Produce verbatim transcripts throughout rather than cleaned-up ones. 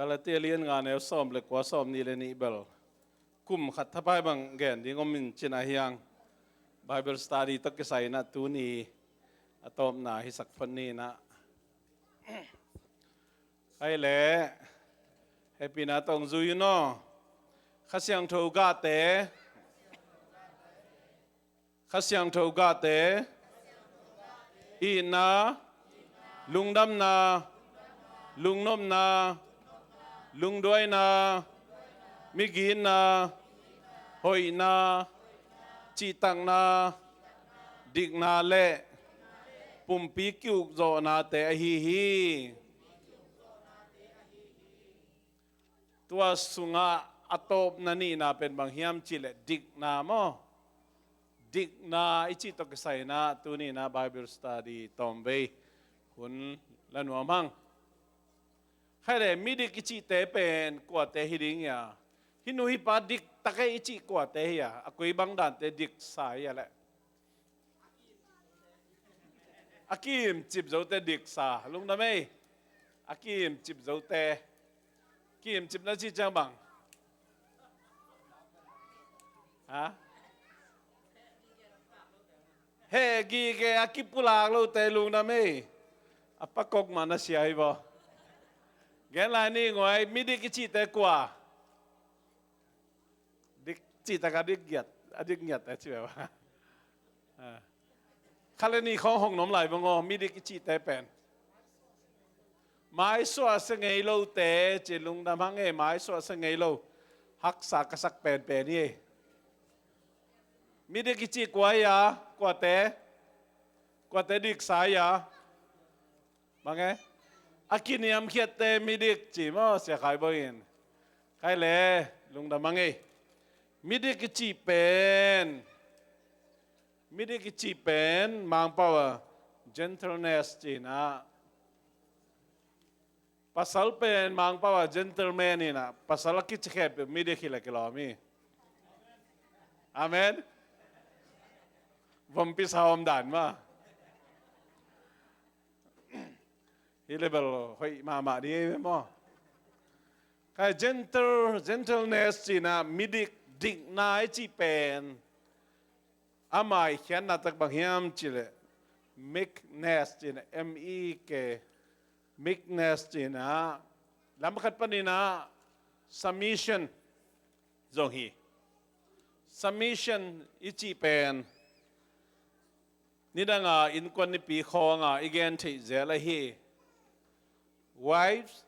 Galatia lian nga neu sawm le kua, sawm nih le nih bel kum khat thapai bang gen ding om in cin a hiang. Bible study tawh kisai in ah tuni a tawpna hisak phot ni in ah. Hai le, hehpihna tawh zui un aw. Kha Siangtho gahte, Kha Siangtho gahte, itna, lungdamna, lungnopna, lungduaina, migitna, hoihna, cihtakna, dikna le pumpi ki-ukzawhnate ahi hi. Tua sungah a tawpna nihna pen bang hiam cih leh dikna maw? Dikna i cih tawh kisai in ah tuni in ah Bible study tawmvei hun la nuam hang. Hai le, midik i cihte pen kuate hi ding hia? Hih nu hih pa diktak ei i cih kuate hi a? A kui bang dante diksa hi a leh? A kiimcip zote diksa, lungdam ei. A kiimcip zote. Kiimcipna cih ciang bang? Ha? Heh gige a kipulak lote, lungdam ei. A pakok mah na sia hi baw. Gen lai ni nguai, midik i cihte kua? Dik cihtak a dik giat, a dik ngiat a ci ve ba. Ah. Kha le ni khawng hong nom lai bang aw, midik i cihte pen. Maisuah sia ngei lote, ci, lungdam hang e, maisuah sia ngei lo. Haksa ka sak penpen hi e. Midik i cih kua hi a, kuate? Kuate diksa hi a? Bang e? A kiniamkhiatte midik ci maw, Sia Khai Bawi in. Khai le, lungdam hang e. Midik i cih pen, midik i cih pen Mangpau a gentleness ci in ah. Pasal pen Mangpau a gentleman in ah, pasal a kicikhep midik hi leh kilawm hi. Amen. Vompi sa om dan mah. Hih le bel hoih mahmah ding ei ve maw? Khai gentle, gentleness ci in ah, midik, dikna i cih pen. Ama i khiatna tak bang hiam cih leh meekness ci in ah, M E K, meekness ci in ah. Lam khat panin ah submission zong hi. Submission i cih pen nidang a innkuan nipi khawng a i gen theih zel ahi. Wives,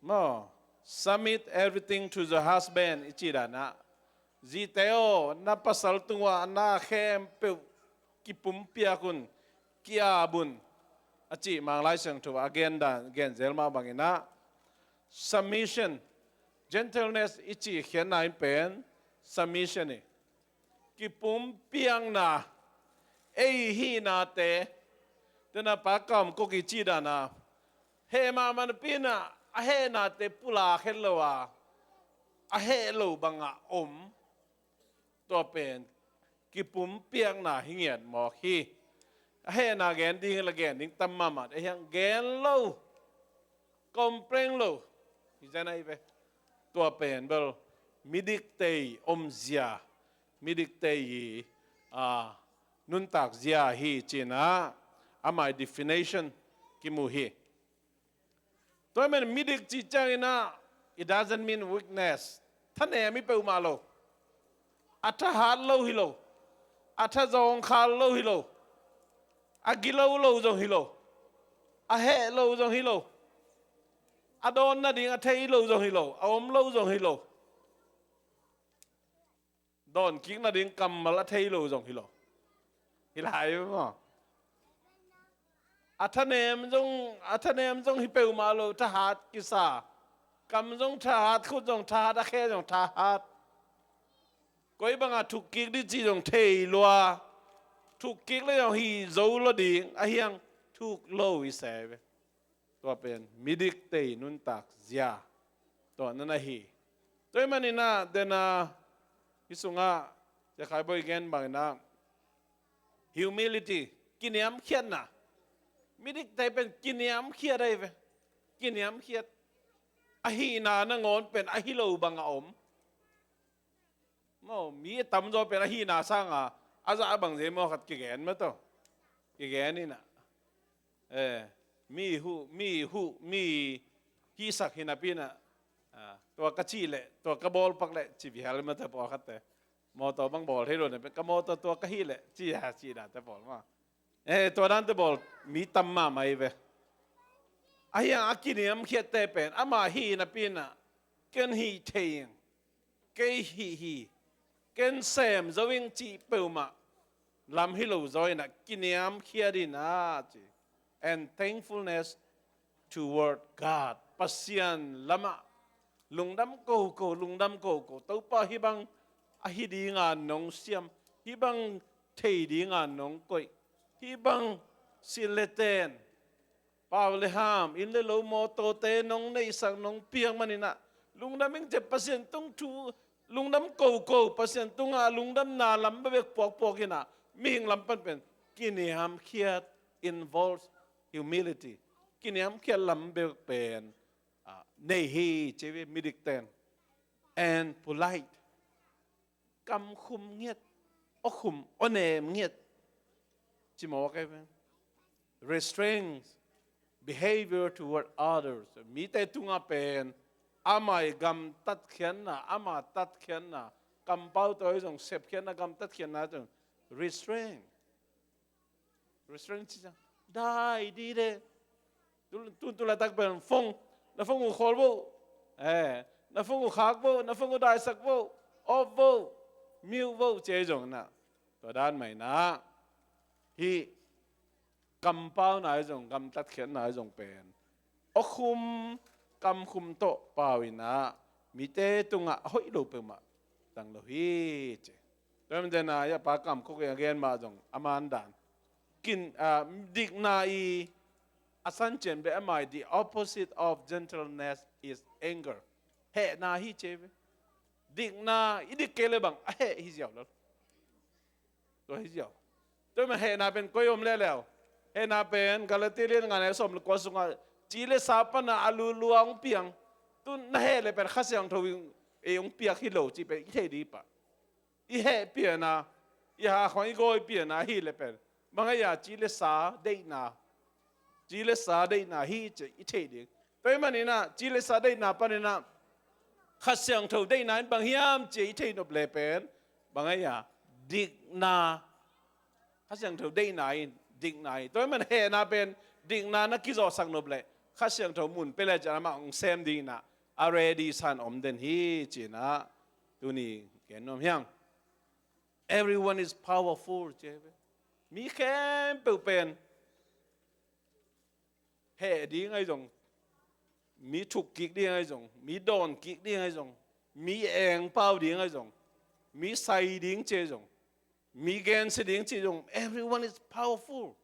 maw, submit everything to the husband i cih dan ah, zite aw, na pasal tungah na khempeuh kipumpiak un, ki-ap un, a cih Mang Lai Siangtho a gen dan, gen zel mah bangin ah, submission, gentleness i cih khiatna in pen submission hi. Kipumpiakna, ei hihnate, tena pa kam kok i cih dan a, heh mahmah napi in ah, a hehnate pulak het lo a, a heh lo bangah om. Tua pen kipumpiakna hi ngiat mawk hi. A hehna gen ding hi leh gen ding tam mahmah, a hiang gen lo, complain lo hi zen ahi ve. Tua pen bel midikte i omzia, midikte i, a, nuntakzia hi ci in ah, ama i definition kimu hi. Tua ahih manin midik cih ciangin ah, it doesn't mean weakness. Thanem hi peuhmah lo. A thahat lo hi lo. A thazawngkhal lo hi lo. A gilo lo zong hi lo. A heh lo zong hi lo. A dawn nading a thei lo zong hi lo. A om lo zong hi lo. Dawnkik nading kammal a thei lo zong hi lo. Hi lai maw? A thanem zong, a thanem zong hi peuhmah lo, thahat kisa. Kam zong thahat, khut zong thahat, a khe zong thahat. Koi bangah thukkik ding cih zong thei lua. Thukkik le zong hi zo lo ding, a hiang thuk lo hi se ve. Tua pen midikte i nuntakzia tua na na hi. Tua ahih manin ah, dena, hih sungah Sia Khai Bawi gen bangin ah, humility, kiniamkhiatna. Midikte pen kiniamkhiat ahi ve. Kiniamkhiat. a hihna nangawn pen a hi lo bang a om. Maw, mi a tamzaw pen a hihna sanga a zah a bang zei maw khat kigen mataw. Kigen inah, eh, mi huh, mi huh, mi hihsak hi napi inah, ah, tua ka cih leh, tua ka bawlpak leh ci vial mataw pawlkhatte. Mawtaw bang bawl thei lo napi, ka mawtaw tua ka hih leh ci a, ci dante bawl ma. Eh, tua dante bawl mi tam mahmah hi ve. Ahi hang a kiniamkhiatte pen ama hih napi inah, ken hih thei ing, kei hih hi, ken sem zo ing cih peuhmah lam hi lo zaw inah kiniamkhiat inah ci. And thankfulness toward God. Pasian lamah lungdam koko, lungdam koko. Topa hih bang a hi dinga nong siam, hih bang thei dinga nong koih, hih bang sin le ten, pau le ham, inn le lo, mawtawte nong neihsak, nong piak man inah lungdam ing ci-a Pasian tung thu, lungdam koko, Pasian tungah lungdamna lam bebek puakpuak inah mihing lam pan pen kiniamkhiat, involves humility. Kiniamkhiat lam bebek pen, ah, nei hi ci ve midikten. And polite. Kamkhum ngiat, awkhum, awnem ngiat. Ci mawk e pen. Restraints behavior toward others. Mite tungah pen ama i gamtatkhiatna, ama tatkhiatna, kampau tawh i zong sepkhiatna, gamtatkhiatna tawh restrain. Restrain ci ciang dai dide. Tun tu laitak pen phone, na phone uh khawl vo. Eh, na phone uh khak vo, na phone uh daisak vo, off vo, mute vo ci a i zong inah. Tua dan mah inah hih kampauna i zong, gamtatkhiatna i zong pen awkhum, kamkhum tawh pau inah mite tungah a hoih lo peuhmah tang lo hi ci. Tua hi man dena i a pa Kam Kok in a gen mah zong a man dan. Kin, ah, dikna i a sancian beh a mai, the opposite of gentleness is anger. Hehna hi ci ve. Dikna i dik kei le bang a heh hi ziau lo. Tua hi ziau. Tua hi mah hehna pen koi om leuleu. Hehna pen Galati lian nga neu sawm le kua sungah ci le sa pana a lulua hong piang. Tu na heh le pen Kha Siangtho in ei hong piak hi lo cih pen i thei dih pah. I heh piana, i hakhawng i gawi piana ahih le pen bang a ia ci le sa deihna, ci le sa deihna hi ci i theih ding. Tua hi maninah ci le sa deihna paninah Kha Siangtho deihna in bang hiam ci i theih nop le pen bang a ia dikna. Kha Siangtho deihna in dikna hi. Tua hi man hehna pen dikna na kizawhsak nop le Kha Siangtho mun pia le cian amah hong sem dinginah a ready san om den hi cinah tuni gen nuam hiang. Everyone is powerful ci hi ve. Mi khempeuh pen heh ding ahi zong, mi thuk kik ding ahi zong, mi dawn kik ding ahi zong, mi engpau ding ahi zong, mi sai ding ci ahi zong, mi gensia ding ci ahi zong, everyone is powerful.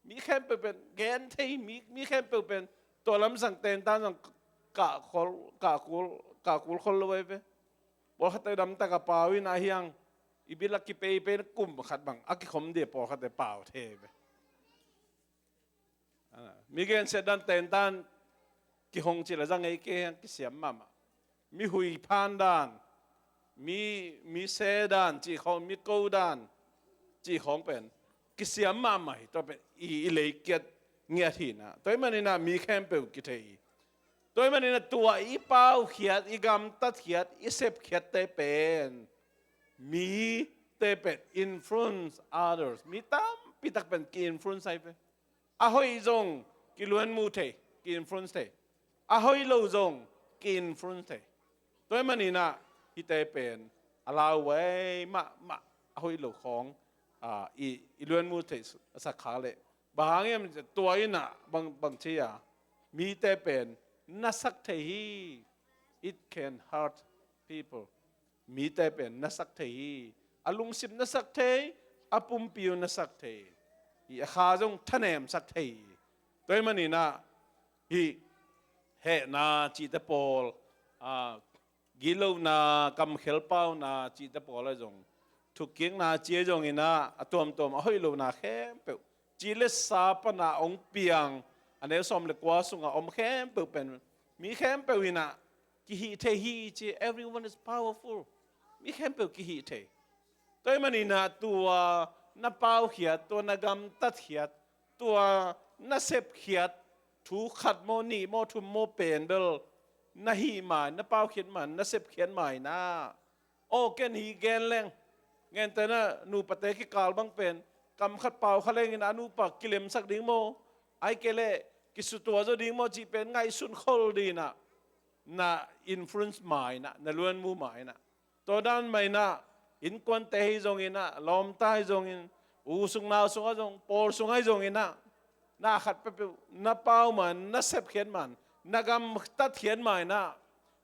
Mi khempeuh pen gen thei, mi, mi khempeuh pen tua lamsang tentan zong kahkul, kahkul, kahkul khol lo ahi ve. Pawlkhatte damtak a pau in ahi hang i bil a kipeipei kum khat bang a kikhom dia pawlkhatte pau thei ve. Mi gensiat dan tentan kihong cih le zang ei kei hang kisiam mahmah. Mi hui phan dan, mi, mi se dan cih khawng, mi ko dan cih khawng pen kisiam mahmah hi. Tua pen i, i leikiat ngiat hinah. Tua hi maninah mi khempeuh kithei hi. Tua hi maninah tua i paukhiat, i gamtatkhiat, i sepkhiatte pen mite pen influence others. Mi tampitak pen ki-influence ahi pen. A hoih zong kiluanmuh thei, ki-influence thei. A hoih lo zong ki-influence thei. Tua hi maninah hihte pen a lauhuai mahmah, a hoih lo khawng, ah, i, i luanmuh thei sak kha leh bang hang hiam tua inah bang, bang ci a mite pen na sak thei hi. It can hurt people. Mite pen na sak thei hi. A lungsim na sak thei, a pumpi uh na sak thei hi. A kha zong thanem sak thei hi. Tua hi maninah hih hehna cihte pawl, ah, gitlohna, kamkhial pauna cihte pawl ahi zong, thukkikna ci ahi zonginah a tuamtuam a hoih lohna khempeuh ci le sa pana hong piang a neu sawm le kua sungah om khempeuh pen mi khempeuh inah Kihih thei hi ci, everyone is powerful. Mi khempeuh kihih thei. Tua ahih manin ah tua na paukhiat, tua na gamtatkhiat, tua na sepkhiat, thu khat maw, nih maw, thum maw pen bel na hih ma-in, na paukhiat ma-in, na sepkhiat ma-in ah, aw, ken hih gen leng, gentehna nupate kikal bang pen kam khat pau kha leng in a nupa kilemsak ding maw, ahih kei leh kisutua zaw ding maw cih pen ngaihsun khol ding in ah, na influence ma-in ah, na luanmu ma-in ah. Tua dan mah in ah, innkuante hi zongin ah, lawmta hi zongin, u sung nau sungah zong, pawl sungah hi zongin ah, na khat peuhpeuh na pau ma-in, na sepkhiat ma-in, na gamtatkhiat ma-in ah,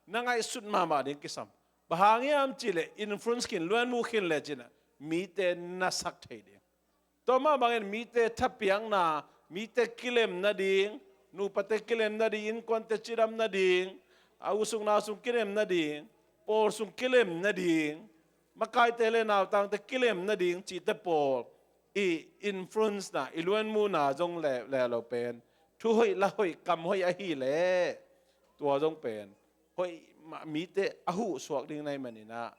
na ngaihsut mahmah ding kisam. Bang hang hiam cih leh influence khin, luanmu khin lecin ah, mite na sak thei ding. Tua mah bangin mite thapiakna, mite kilem nading, nupate kilem nading, innkuante cidam nading, a u sung nau sung kilem nading, pawl sung kilem nading, makaite le nautangte kilem nading cihte pawl i influence na, i luanmuna zong le, le lo pen, thu hoih, la hoih, kam hoih ahih leh, tua zong pen hoih mah, mite a huh suak ding na hih manin ah,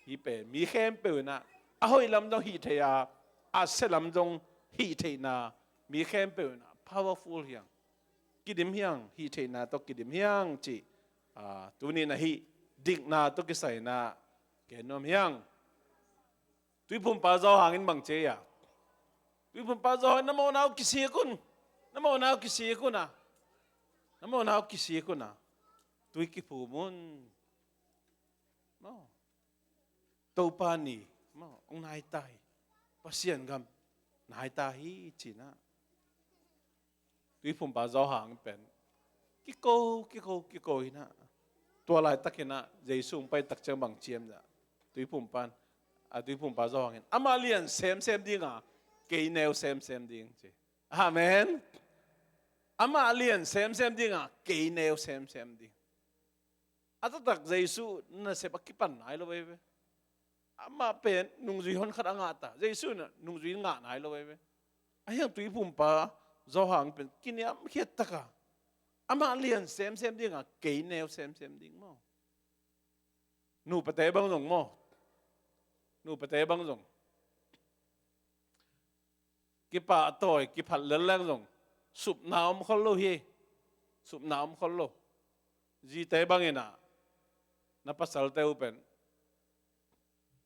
hih pen mi khempeuh in ah a hoih lam zong hih thei a, a sia lam zong hih theihna, mi khempeuh in ah powerful hi hang, kidim hi hang, hih theihna tawh kidim hi hang cih, ah, tuni-in ah hih dikna tawh kisai-in ah gen nuam hi hang. Tuiphumpa Johan in bang ci hiam? Tuiphumpa Johan, na mawhna uh kisik un. Na mawhna uh kisik un a. Na mawhna uh kisik un a. Tui kiphum un. Maw. Topa ni. Maw. Hong nai ta hi. Pasian gam nai ta hi ci-in ah. Tuiphumpa Johan pen kiko, kiko, kiko in ah. Tua laitakin ah Jesu hong pai tak ciang bang ci hiam cih leh, Tuiphumpa in, a, Tuiphumpa Johan in, amah lian semsem ding a, kei neu semsem ding ci. Amen. Amah lian semsem ding a, kei neu semsem ding. A taktak Jesu nasep a kipan nai lo veve. Amah pen nungzui honkhat a ngah ta. Jesu in nungzui ngah nai lo veve. Ahi hang Tuiphumpa Johan pen kiniamkhiat tak a, amah lian semsem ding a, kei neu semsem ding maw. Nupate bang zong maw. Nupate bang zong kipahtawi, kiphat lel leng zong supna om khol lo hi. Supna om khol lo. Zite bangin ah, na pasalte uh pen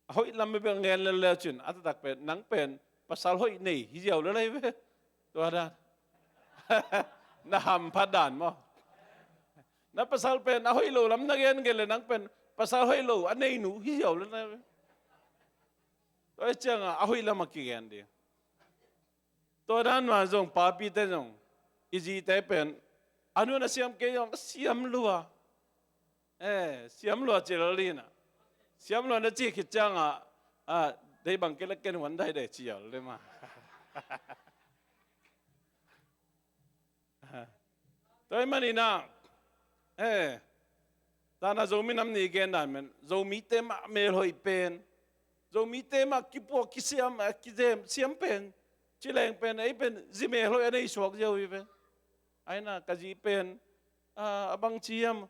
a hoih lam bek ngen lel le cin, a taktak pen, nang pen pasal hoih nei hi ziau lel hi ve. Tua dan. Na hamphat dan maw. Na pasal pen a hoih lo lam na gen gen le nang pen pasal hoih lo a nei nu hi ziau lel hi ve. Tua hi ciangin a hoih lam a kigen ding. Tua dan mah zong papite zong, i zite pen a nu na siam kei zong a siam lua. Eh, siam lua ci lel ding in ah. Siam lua na ci khit ciangin ah, ah, dei bang kei leh ken huan dai dei ci lel ding mah. Tua ahih manin ah, eh, tana Zomi Nam Ni gen dan pen, Zomite mah melhoih pen, Zomite mah kipuak kisiam, eh, kizem siam pen, ci leng pen, ei pen zi melhoih a nei suak ziau hi pen. Ahi na, ka zi pen, ah, a bang ci hiam,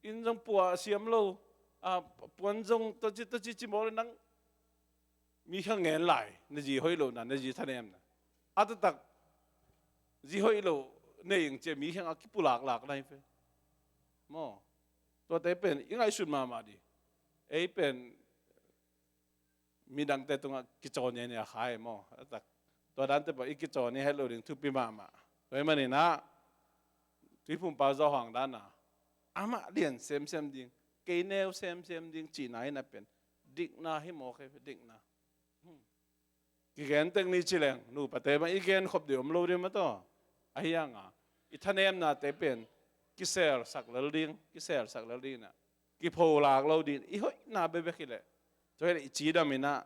inn zong pua siam lo, ah, puan zong tua ci, tua ci ci mawk le nang mi kha ngen lai, na zi hoih lohna, na zi thanemna. A taktak zi hoih lo nei ing ci-a mi kha a kipulaklak lai ve. Maw. Tuate pen i ngaihsun mahmah ding. Ei pen midangte tungah kicaw niania kha hi maw. A taktak tua dante pah i kicaw nia het lo ding thupi mahmah. Tua ahih manin ah Tuiphumpa Johan dan a, amah lian semsem ding, kei neu semsem ding cihna in a pen dikna hi mawk hi, dikna. Hmm. Kigen tek ni ci leng, nupate mah i gen khop ding om lo ding mah tawh. Ahi hang a, i thanemnate pen kiselsak lel ding, kiselsak lel ding in ah, kipholak lo ding, i hoihna bekbek hi leh. Tua hi leh i cidam in ah,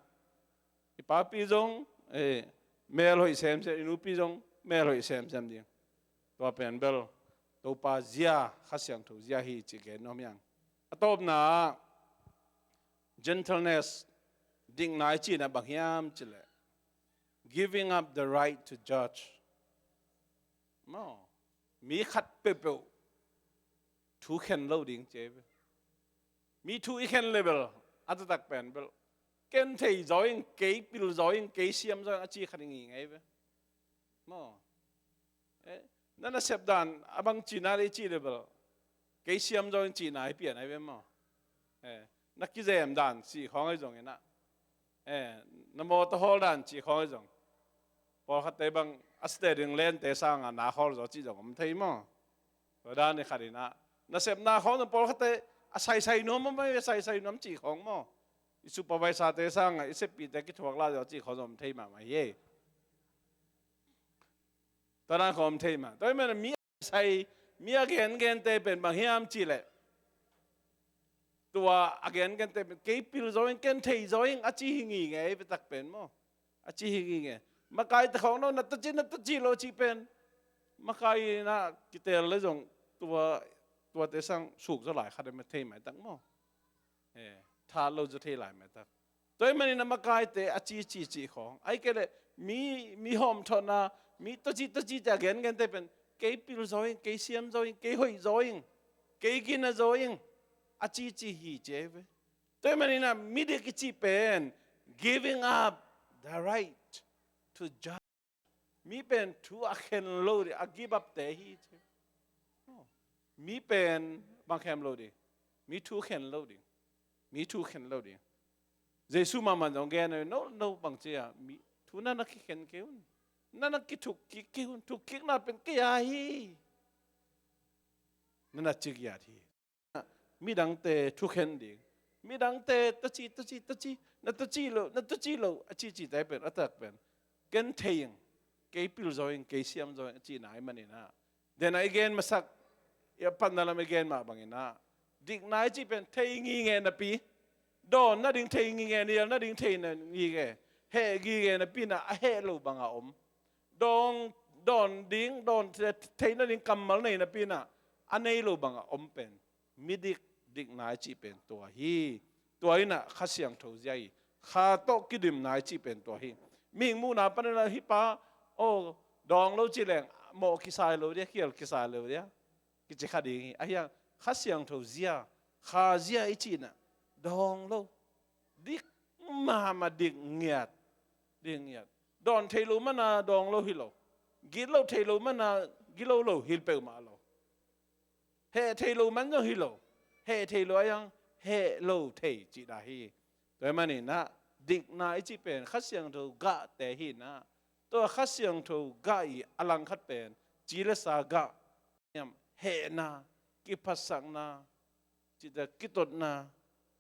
i papi zong, eh, melhoih semsem, i nupi zong melhoih semsem ding. Tua pen bel Topa zia, Kha Siangtho zia hi cih gen nuam hi hang. A tawpna ah, gentleness, dikna i cihna bang hiam cih leh, giving up the right to judge. Maw, mi khat peuhpeuh Thu khen lo ding ci ei ve. Mi thu i khen le bel a taktak pen bel ken thei zaw ing, kei pil zaw ing, kei siam zaw ing a ci khat i ngi ngei ve. Maw? Eh, na nasep dan a bang cina le i ci le bel kei siam zaw ing cina i pian ai ve maw? Eh, na kizem dan ci khawng ai zong inah, eh, na mawtaw hawl dan ci khawng ai zong pawlkhatte bang a steering lente sanga na hawl zaw ci zong om thei maw? Tua dan i khat inah nasepna khawng zong pawlkhatte a saisai nuam om ai ve, saisai nuam ci khawng maw? I supervisor-te sanga i seppite kithuak la zaw ci khawng zong om thei mahmah hi ei. Tua dan khawng om thei mah. Tua i man mi a sai, mi a gengente pen bang hiam ci leh tua a gengente pen kei pil zaw ing, ken thei zaw ing a ci hi ngi ngei ve tak pen maw? A ci hi ngi ngei. Makaite khawng no na taci, na taci lo ci pen makai inah kitel le zong tua, tuate sang suk zaw lai khat a ma thei mai tak maw? Eh, tha lo zaw thei lai mai tak. Tua i manin a makaite a ci ci ci khawng ai ke le mi, mi hawmthawhna, mi taci taci te a gengente pen kei pil zaw ing, kei siam zaw ing, kei hoih zaw ing, kei gina zaw ing a ci ci hi ci ei ve. Tua i manin a midik i cih pen giving up the right to judge. Mi pen thu a khen lo ding, a give up te hi ci. Mi pen bang khen lo ding? Mi thu khen lo ding. Mi thu khen lo ding. Jesu mahmah zong gen a, no, no, bang ci a, mi thu na na kikhen kei un, na na kithuk kik kei un, thukkikna pen kei a hi. Na na ci kiat hi. Midangte thukhen ding, midangte taci, taci, taci, na taci lo, na taci lo a ci ci tai pen a tak pen ken thei ing, kei pil zaw ing, kei siam zaw ing a cihna i maninah, den a i gen masak, i a patna lam i gen mah banginah dikna i cih pen thei ngingei napi, dawn nading thei ngingei, nial nading thei ngingei, heh ngingei napi inah a heh lo banga om. Dawn, dawn ding, dawn thei nading kammal nei napi inah a nei lo banga om pen midik, dikna i cih pen tua hi. Tua inah Kha Siangtho zia hi. Kha tawh kidimna i cih pen tua hi. Mihing muhna panin ah hih pa, aw, dawng lo ci leng mawh kisai lo dia, khial kisai lo dia kici kha ding hi. Ahi hang Kha Siangtho zia, Kha zia i cih inah dawng lo, dik mahmah, dik ngiat, dik ngiat. Dawn thei lo mana dawng lo hi lo, gilo thei lo mana gilo lo hi peuhmah lo. Heh thei lo man zong hi lo. Heh thei lo ahi hang heh lo thei cih dah hi. Tua ahih maninah dikna i cih pen Kha Siangtho gahte hi inah, tua Kha Siangtho gah i a langkhat pen ci le sa gah, hehna, kiphatsakna, cihte, kitotna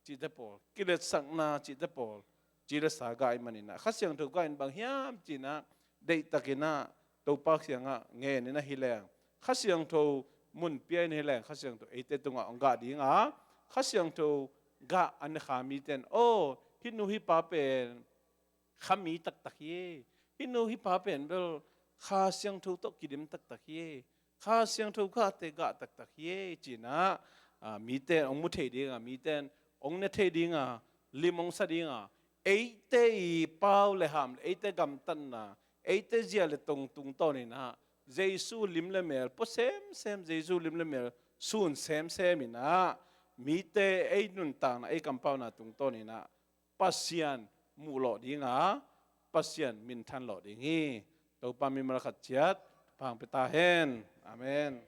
cihte pawl, kiletsakna cihte pawl, ci le sa gah i maninah Kha Siangtho gah in bang hiam ci inah deihtakinah Topa kiangah ngen inah hi leng, Kha Siangtho mun pia in hi leng, Kha Siangtho eite tungah hong gah dinga, Kha Siangtho gah a ne kha mite in, aw, hih nu hih pa pen kha mi taktak hi e, hih nu hih pa pen bel Kha Siangtho tawh kidim taktak hi e, Kha Siangtho gahte gah taktak hi e ci inah, a, mite in hong mu thei dinga, mite in hong ne thei dinga, lim hong sa dinga, eite i pau le ham le eite gamtatna, eite zia le tong tungtawn inah Jesu lim le mel pua semsem, Jesu lim le mel sun semsem inah mite ei nuntakna, ei kampauna tungtawn inah Pasian muh lawh dinga, Pasian minthan lawh ding hi. Topa mimal khat ciat pang pia ta hen. Amen.